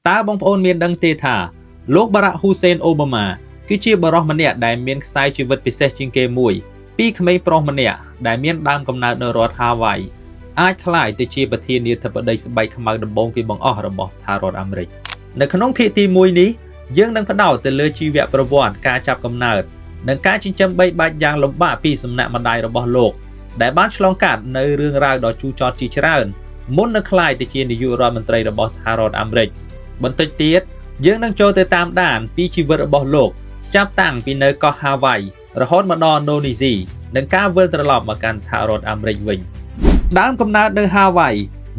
តើបងប្អូនមានដឹងទេថាលោកបារ៉ាក់ហ៊ូសេនអូបាម៉ាគឺជាបុរសម្នាក់ដែលមានខ្សែជីវិតពិសេសជាងគេមួយពីក្មេងប្រុសម្នាក់ដែលមានដើមកំណើតនៅរដ្ឋហាវ៉ៃអាចក្លាយទៅជាប្រធានាធិបតីស្បែកខ្មៅដំបូងគេបង្អស់របស់សហរដ្ឋអាមេរិកនៅក្នុងភាគទី1នេះយើងនឹងផ្ដោតទៅលើជីវប្រវត្តិការចាប់កំណើតនិងការចិញ្ចឹមបីបាច់យ៉ាងលំបាកពីសំណាក់ម្ដាយរបស់លោកដែលបានឆ្លងកាត់នៅរឿងរ៉ាវដ៏ជូរចត់ជាច្រើនមុននឹងក្លាយទៅជានាយករដ្ឋមន្ត្រីរបស់សហរដ្ឋអាមេរិកបន្តិចទៀតយើងនឹងចូលទៅតាមដានពីជីវិតរបស់លោកចាប់តាំងពីនៅកោះហាវ៉ៃរហូតមកដល់ឥណ្ឌូនេស៊ីនិងការវិលត្រឡប់មកកាន់សហរដ្ឋអាមេរិកវិញដើមកំណើតនៅហាវ៉ៃ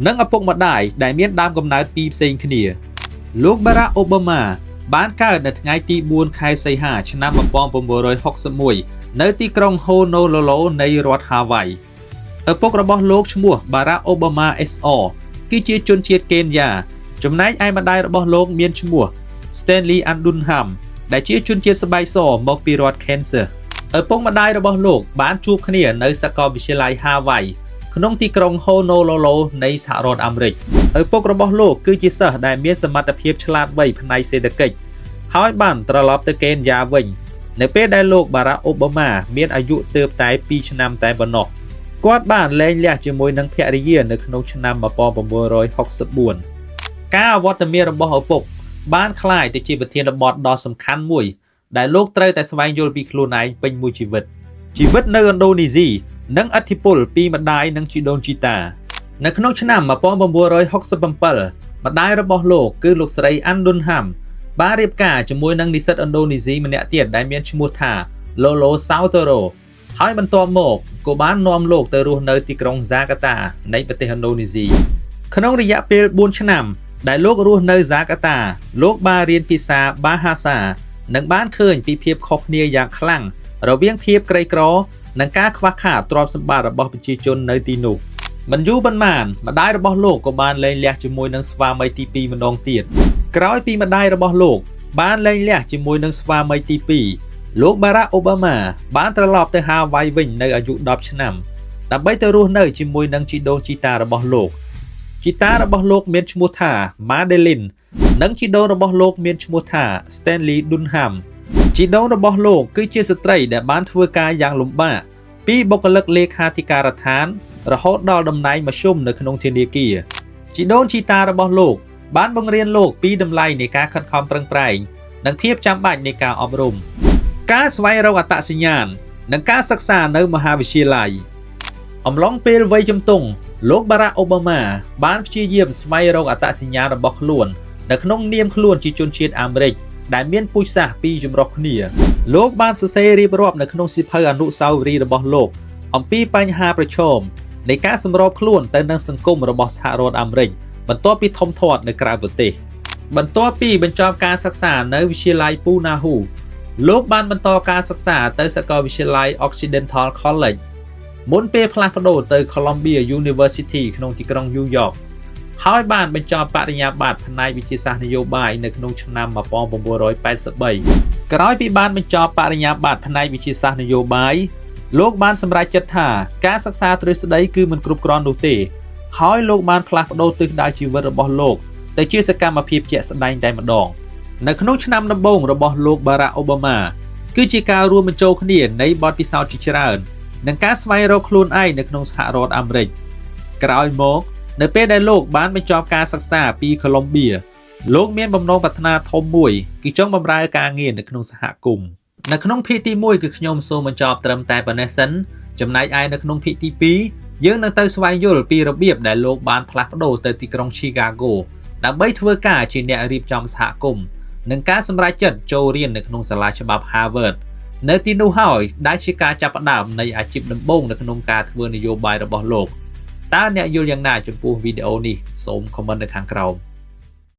និងឪពុកម្ដាយដែលមានដើមកំណើតពីរផ្សេងគ្នាលោកបារ៉ាក់អូបាម៉ាបានកើតនៅថ្ងៃទី4ខែសីហាឆ្នាំ1961នៅទីក្រុងហូណូលូឡូនៃរដ្ឋហាវ៉ៃឪពុករបស់លោកឈ្មោះបារ៉ាក់អូបាម៉ា SR គឺជាជនជាតិកេនយ៉ាចំណែកឯម្ដាយរបស់លោកមានឈ្មោះ Stanley Andunham ដែលជាជនជាតិស្បែកសមកពីរដ្ឋ Kansas ឪពុកម្ដាយរបស់លោកបានជួបគ្នានៅសាកលវិទ្យាល័យ Hawaii ក្នុងទីក្រុង Honolulu នៃសហរដ្ឋអាមេរិកឪពុករបស់លោកគឺជាសិស្សដែលមានសមត្ថភាពឆ្លាតវៃផ្នែកសេដ្ឋកិច្ចហើយបានត្រឡប់ទៅកេនយ៉ាវិញនៅពេលដែលលោកបារ៉ាក់អូបាម៉ាមានអាយុទើបតែ2ឆ្នាំតែប៉ុណ្ណោះគាត់បានលែងលះជាមួយនឹងភរិយានៅក្នុងឆ្នាំ1964ការអវត្តមានរបស់ឪពុកបានក្លាយទៅជាប្រធានបទដ៏សំខាន់មួយដែលលោកត្រូវតែស្វែងយល់ពីខ្លួនឯងពេញមួយជីវិតជីវិតនៅឥណ្ឌូនេស៊ីនិងឥទ្ធិពលពីម្ដាយនិងជីដូនជីតានៅក្នុងឆ្នាំ1967ម្ដាយរបស់លោកគឺលោកស្រីអាន់ឌុនហាំបានរៀបការជាមួយនឹងនិស្សិតឥណ្ឌូនេស៊ីម្នាក់ទៀតដែលមានឈ្មោះថាឡូឡូសៅតូរ៉ូហើយបន្ទាប់មកក៏បាននាំលោកទៅរស់នៅទីក្រុងហ្សាកាតានៃប្រទេសឥណ្ឌូនេស៊ីក្នុងរយៈពេល4ឆ្នាំដែលលោករស់នៅហ្សាកាតាលោកបានរៀនភាសាបាហាសានិងបានឃើញពីភាពខុសគ្នាយ៉ាងខ្លាំងរវាងភាពក្រីក្រនិងការខ្វះខាតទ្រព្យសម្បត្តិរបស់ប្រជាជននៅទីនោះមិនយូរប៉ុន្មានម្ដាយរបស់លោកក៏បានលែងលះជាមួយនឹងស្វាមីទី2ម្ដងទៀតក្រោយពីម្ដាយរបស់លោកបានលែងលះជាមួយនឹងស្វាមីទី2លោកបារ៉ាក់អូបាម៉ាបានត្រឡប់ទៅហាវ៉ៃវិញនៅអាយុ10ឆ្នាំដើម្បីទៅរស់នៅជាមួយនឹងជីដូនជីតារបស់លោកជីតារបស់លោកមានឈ្មោះថា Madeline និងជីដូនរបស់លោកមានឈ្មោះថា Stanley Dunham ជីដូនរបស់លោកគឺជាស្ត្រីដែលបានធ្វើការយ៉ាងលំបាកពីបុគ្គលិកលេខាធិការដ្ឋានរហូតដល់តំណែងមធ្យមនៅក្នុងធនាគារជីដូនជីតារបស់លោកបានបង្រៀនលោកពីតម្លៃនៃការខិតខំប្រឹងប្រែងនិងភាពចាំបាច់នៃការអប់រំការស្វែងរកអត្តសញ្ញាណនិងការសិក្សានៅមហាវិទ្យាល័យអំឡុងពេលវ័យជំទង់លោកបារ៉ាក់អូបាម៉ាបានព្យាយាមស្វែងរកអត្តសញ្ញាណរបស់ខ្លួននៅក្នុងនាមខ្លួនជាជនជាតិអាមេរិកដែលមានពូជសាសន៍ពីរចម្រុះគ្នាលោកបានសរសេររៀបរាប់នៅក្នុងសៀវភៅអនុស្សាវរីយ៍របស់លោកអំពីបញ្ហាប្រឈមនៃការសម្របខ្លួនទៅនឹងសង្គមរបស់សហរដ្ឋអាមេរិកបន្ទាប់ពីធំធាត់នៅក្រៅប្រទេសបន្ទាប់ពីបញ្ចប់ការសិក្សានៅវិទ្យាល័យពូណាហ៊ូលោកបានបន្តការសិក្សាទៅសាកលវិទ្យាល័យ Occidental College មុនពេលផ្លាស់ប្ដូរទៅ Columbia University ក្នុងទីក្រុង New York ហើយបានបញ្ចប់បរិញ្ញាបត្រផ្នែកវិទ្យាសាស្ត្រនយោបាយនៅក្នុងឆ្នាំ1983ក្រោយពីបានបញ្ចប់បរិញ្ញាបត្រផ្នែកវិទ្យាសាស្ត្រនយោបាយលោកបានសម្រេចចិត្តថាការសិក្សាទ្រឹស្ដីគឺមិនគ្រប់គ្រាន់នោះទេហើយលោកបានផ្លាស់ប្ដូរទិសដៅជីវិតរបស់លោកទៅជាសកម្មភាពជាក់ស្ដែងតែម្ដងនៅក្នុងឆ្នាំដំបូងរបស់លោកបារ៉ាក់អូបាម៉ាគឺជាការរួមបញ្ចូលគ្នានៃបទពិសោធន៍ជាច្រើននិងការស្វែងរកខ្លួនឯងនៅក្នុងសហរដ្ឋអាមេរិកក្រោយមកនៅពេលដែលលោកបានបញ្ចប់ការសិក្សាពីកូឡុំបៀលោកមានបំណងប្រាថ្នាធំមួយគឺចង់បម្រើការងារនៅក្នុងសហគមន៍នៅក្នុងភាគទី1គឺខ្ញុំសូមបញ្ចប់ត្រឹមតែប៉ុណ្ណេះសិនចំណែកឯនៅក្នុងភាគទី2យើងនឹងទៅស្វែងយល់ពីរបៀបដែលលោកបានផ្លាស់ប្ដូរទៅទីក្រុង Chicago ដើម្បីធ្វើការជាអ្នករៀបចំសហគមន៍និងការសម្រេចចិត្តចូលរៀននៅក្នុងសាលាច្បាប់ Harvard នៅទីនោះហើយដែលជាការចាប់ផ្ដើមនៃអាជីពដំបូងនៅក្នុងការធ្វើនយោបាយរបស់លោកតើអ្នកយល់យ៉ាងណាចំពោះវីដេអូនេះសូម comment នៅខាងក្រោម។